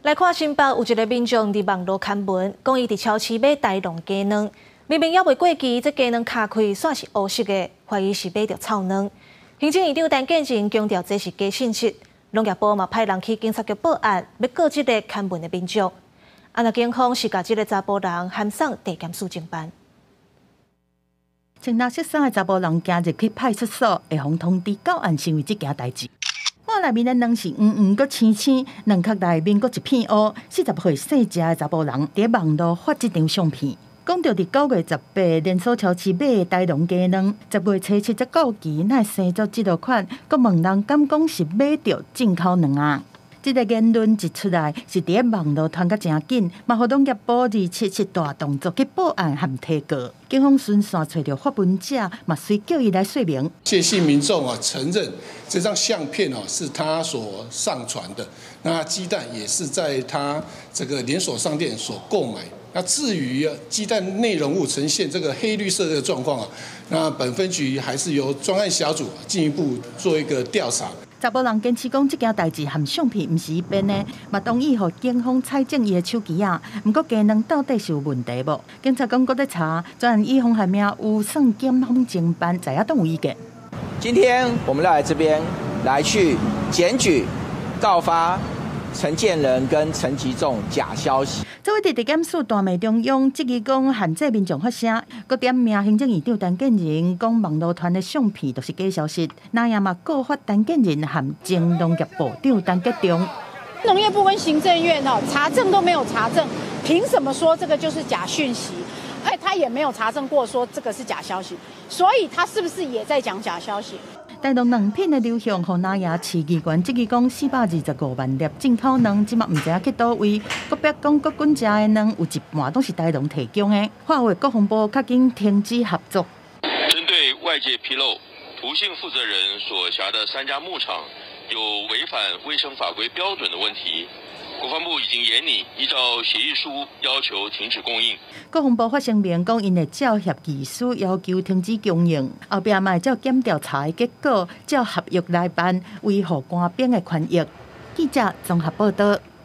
來看新北有一个民眾佇網路刊文，講伊佇超市買大農雞卵，明明猶未過期，這雞卵敲開煞是烏色的，懷疑是買著臭卵。行政院長陳建仁強調這是假信息，農業部嘛派人去警察局報案，欲告這个刊文的民眾。啊，若警方是共這个查埔人函送地檢署偵辦。穿藍色衫的查埔人行入去派出所，會予通知到案，是為這件代誌。碗內面的卵是黃黃閣青青，卵殼內面閣一片烏。40歲姓謝的查埔人佇網路發這張相片，講著佇9月18連鎖超市買的大農雞卵，10月初7才到期，哪會生做這落款？閣問人敢講是買著進口卵啊？這个言論一出來，是佇咧網路傳甲誠緊，嘛予農業部277大動作去報案和提告。警方循線揣著發文者，嘛隨叫伊來說明。謝姓民眾啊，承認這張相片啊是他所上傳的，那雞蛋也是在他這個連鎖商店所購買。那至於雞蛋內容物呈現這個黑綠色的狀況啊，那本分局還是由專案小組進一步做一個調查。查埔人堅持講，這件代誌和相片毋是伊編的，嘛同意予警方採證伊的手機仔。毋過雞卵到底是有問題無？警察講閣咧查，專案以妨害名譽算檢方偵辦，在野黨有意見。今天我們來這邊來去檢舉告發陳建仁跟陳吉仲假消息。這位佇地檢署大罵中央，質疑講限制民眾發聲，閣點名行政院長陳建仁講網路傳的相片都是假消息，那也嘛告發陳建仁和前農業部長陳吉仲。農業部跟行政院哦查證都沒有查證，憑什麼說這個就是假訊息？哎，他也沒有查證過說這個是假消息，所以他是不是也在講假消息？大農卵品的流向，予南亞市議員質疑講425萬粒進口卵，這馬毋知影去佗位。閣別講國軍食的卵有一半攏是大農提供的，化為國防部較緊停止合作。針對外界披露，涂姓負責人所轄的三家牧場有違反衛生法規標準的問題，國防部已經研擬依照協議書要求停止供應。國防部發聲明講，𪜶會照協議書要求停止供應，後壁嘛會照檢調查的結果，照合約來辦，維護官兵的權益。記者綜合報道。